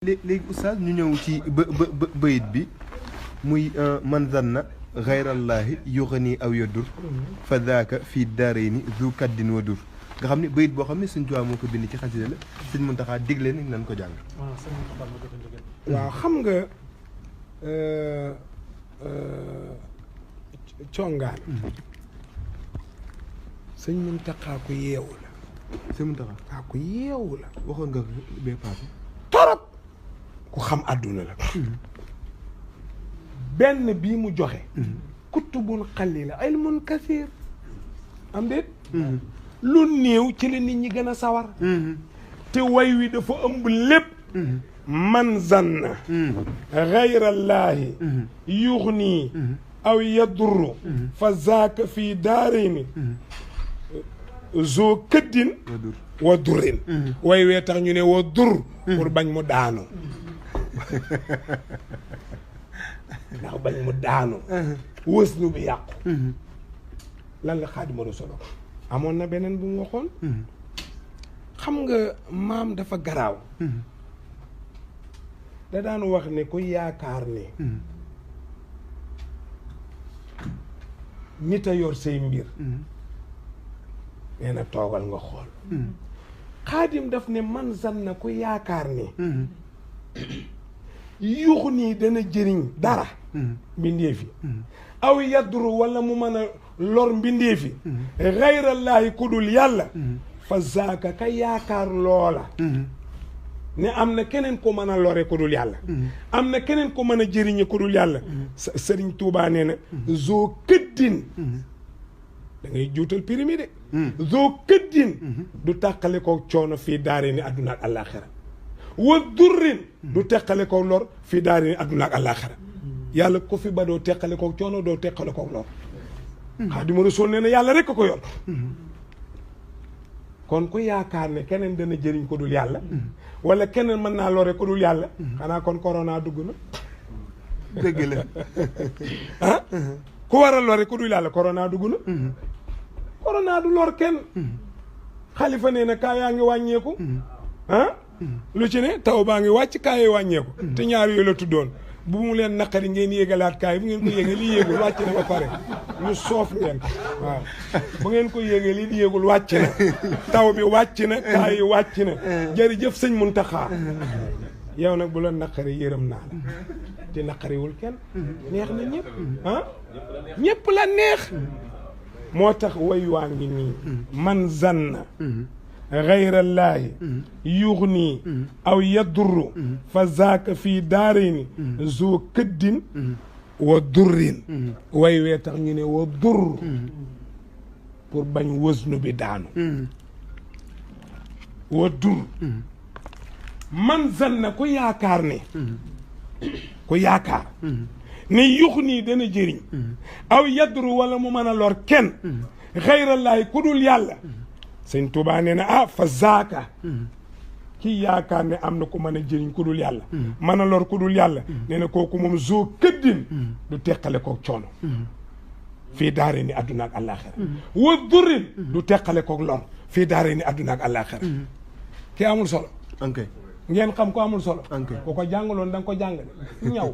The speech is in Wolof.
léegi oustaz ñu ñëw ci bayit bi muy man zanna gayrallaahi yughni aw yadur fa daaka fii daarayni zu kaddin wa dur nga xam ne bayit boo xam ne Sëñ Tuubaa moo ko bind ci xasida la Sëñ Muntaxaa digle ni nan ko jàng. waaw xam nga congaan Sëñ Muntaxaa ku yeewu la. Sëñ Muntaxaa ku yeewu la. waxoon nga bee paase torop ku xam àdduna la. benn bii mu joxe. kutubun xalila ilmun kasiir am déet. lu néew ci la nit ñi gën a sawar. te way wi dafa ëmb lépp. man zanna. gayrallaahi yuxni aw yadurru fa zaaka fii daarayni zoo këddin wa durrin way wee tax ñu ne wa dur pour bañ mu daanu ndax bañ mu daanu wës nu bi yàqu lan la Xaadimu Rasuul amoon na beneen bu mu waxoon xam nga maam dafa garaaw da daan wax ne ku yaakaar ne nit a yor say mbir nee na toogal nga xool Xaadim daf ne man zanna ku yaakaar ne yuuxu nii dana jëriñ dara mbindeefi aw yadduru wala mu mën a lor mbindeefi gayrallaahi ku dul yàlla fa zaaka ka yaakaar loola ne am na keneen ko mën a lore ku dul yàlla am na keneen ko mën a jëriñe ku dul yàlla Sëriñ Tuubaa nee na zoo këddin da ngay juutal pirimi de zoo këddin du tàqale ko coono fii daare ni adduna ak àllaaxira wa durrin du teqale ko lor fii daare ni adduna ak àllaaxira yàlla ko fi ba doo teqale ko coono doo teqale ko lor Xaadimu Rasuul nee na yàlla rek ko yor kon ku yaakaar ne keneen dana jëriñ ko dul yàlla wala keneen mën naa lore ko dul yàlla xanaa kon corona dugg na dëgg la ah ku war a lore ku dul yàlla corona dugg na corona du lor kenn xalifa nee na kaa yaa ngi wàññeeku ah lu ci ne taw baa ngi wàcc kaa yi wàññeeku te ñaar yooyu la tuddoon bu mu leen naqari ngeen yéegalaat kaay bu ngeen ko yéegee li yéegul wàcc na ba pare ñu soof ngeen waaw bu ngeen ko yéegee li yéegul wàcc na taw bi wàcc na kaay yi wàcc na jërëjëf Sëñ Muntaxaa yow nag bu la naqari yërëm naa la te naqariwul kenn neex na ñëpp ah ñëpp la neex moo tax way waa ngi nii man zanna gayrallaahi yuxni aw yadurru fa zaaka fii daarayni zoo këddin wa durrin way wee tax ñu ne wa dur pour bañ wësnu bi daanu wa dur man zanna ku yaakaar ne ku yaakaar ne yuxni dana jëriñ aw yadurru wala mu mën a lor kenn gayrallaahi ku dul yàlla Sëñ Tuubaa nee na fa zaaka kii yaakaar ne am na ku mën a jëriñ ku dul yàlla mën a lor ku dul yàlla nee na kooku moom zoo këddin du teqale koog coono fii daare ni adduna ak àllaaxira wa durrin du teqale koog lor fii daare ni adduna ak àllaaxira kii amul solo ok ngeen xam ko amul solo ok ku ko jàngaloon da nga ko jàng de ñaw